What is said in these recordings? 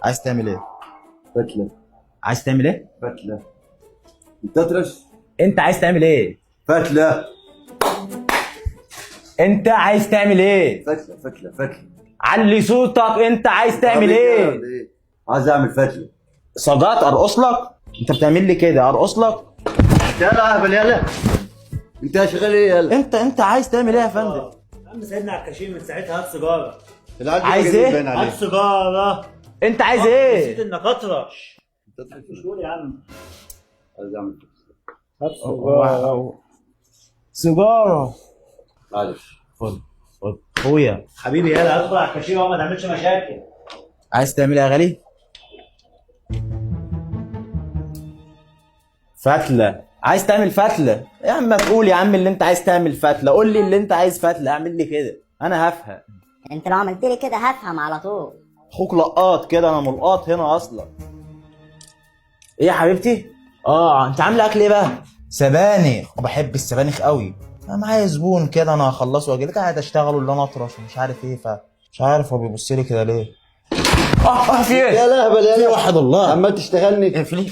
عايز تعمل ايه؟ فتله. عايز تعمل ايه؟ فتله. انت اطرش. انت عايز تعمل ايه؟ فتله. انت عايز تعمل ايه؟ فتله فتله فتله. علي صوتك، انت عايز تعمل ايه؟ ولا ايه؟ عايز اعمل فتله. صدقت ارقص لك؟ انت بتعمل لي كده ارقص لك؟ يلا اهبل يلا. انت شغال ايه يلا؟ انت عايز تعمل ايه يا فندم؟ يا عم سيدنا على الكاشير من ساعتها، هات سيجارة. العيال دي عايز مجانين ايه؟ باين هات عليك. سيجارة. انت عايز نسيت ايه؟ انك اطرش. انت اطرش. مش قول يا عم. عايز اعمل فتله. هات سيجارة. سيجارة. معلش. خد خد اخويا. حبيبي يلا ادخل على الكاشير وما تعملش مشاكل. عايز تعمل ايه يا غالي؟ فتلة. عايز تعمل فتلة يا عم؟ ما تقول يا عم اللي انت عايز تعمل فتلة، قول لي اللي انت عايز فتلة، اعمل لي كده انا هفهم. انت لو عملت لي كده هفهم على طول. اخوك لقاط كده، انا ملقاط هنا اصلا. ايه يا حبيبتي؟ انت عامله اكل ايه بقى؟ سبانخ. بحب السبانخ قوي. انا معايا زبون كده، انا هخلصه واجي لك. قاعد اشتغله اللي انا اطرش ومش عارف ايه، ف مش عارف هو بيبص لي كده ليه. في ايه؟ يلا اهبل يلا. في واحد الله. عمال تشتغلني. ايه في ليه؟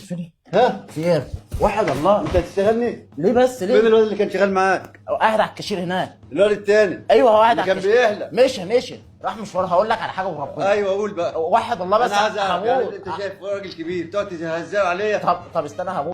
ها؟ في ايه؟ واحد الله. انت هتشتغلني؟ ليه بس فين ليه؟ الولد اللي كان شغال معاك؟ قاعد على الكاشير هناك. الولد التاني. ايوه هو قاعد اللي على كان الكاشير. بيحلق. مشي راح مشوار. هقول لك على حاجة وربنا. ايوه قول بقى. واحد الله بس انا عايز اعرف يعني هموت. انت شايف راجل كبير تقعد تهزقه عليا؟ طب استنى هموت.